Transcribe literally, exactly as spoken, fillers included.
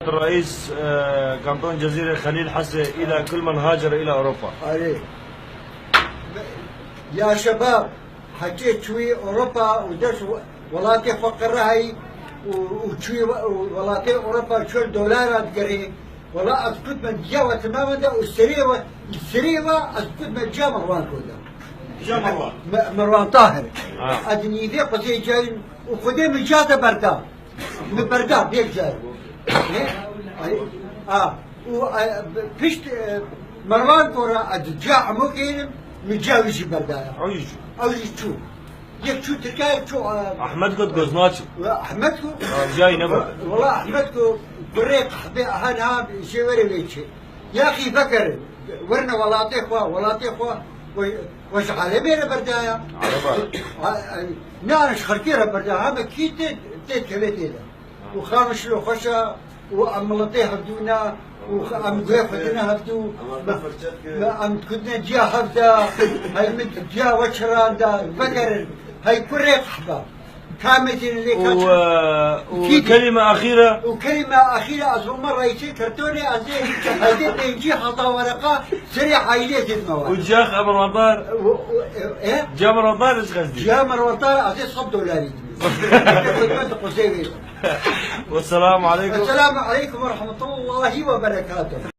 رئيس، آه، كانتون جزيرة خليل حسي إلى كل من هاجر إلى أوروبا. Arê. Ya şebab, hekê çûyî Ewropa û dest we-, welatê xwe qirehayî û, û çûyî we-, û welatê Ewropa çol dolara digerê. Wela ez kutme diya we timame de û serê we, serê we ez kutme ciya Merwan Koda. Ciya Merwan. Me-, Merwan Tahir. Ha. Ez nîvê quzê cayîn û Xwedê min ciya de berda. Min berda bêk cayîn. He? Ay, a, û, e, pişt, e, Merwan Kora ez ciya hemû kêrim, min ciya wî jî berdaya. Ew jî çû. Ew jî çû. Yek çû Tirkiye, yek çû, e, Ahmet got goz naçin. Ve Ahmet ku, Ha, cayî ne bak. Wela Ahmet ku kurê qehbê aha niha jê were wê çi. Yaxî vegerin. Werine welatê xwe, welatê xwe we, we ji alemê re berdaya. Araba. Ha, e, ne ji xelkê re berdaya. Heme kî tê, tê tevê tê de. Û Qamişlo xweş e, û em miletê hevdû ne, û em guhê xwe dine hevdû, me, me em dikutine ciya hev de, hey min ciya we çiranda, vegerin, hey kurê qehba. Kamê tînin lê Û, kaçin. e, û Kî dî? Kelîme axîre. Û kelîme axîre, ez homa rayîsê kertonê, ez ê heydê pêncî hata wereqa serê aîlê didme we. Û ciya Merwan Tahir. Û, û, e, e? Ciya Merwan Tahir ji xezdî. Ciya Merwan Tahir, ez ê sed dolarî dibî. Xizmet quzê wê. والسلام عليكم. السلام عليكم ورحمة الله وبركاته.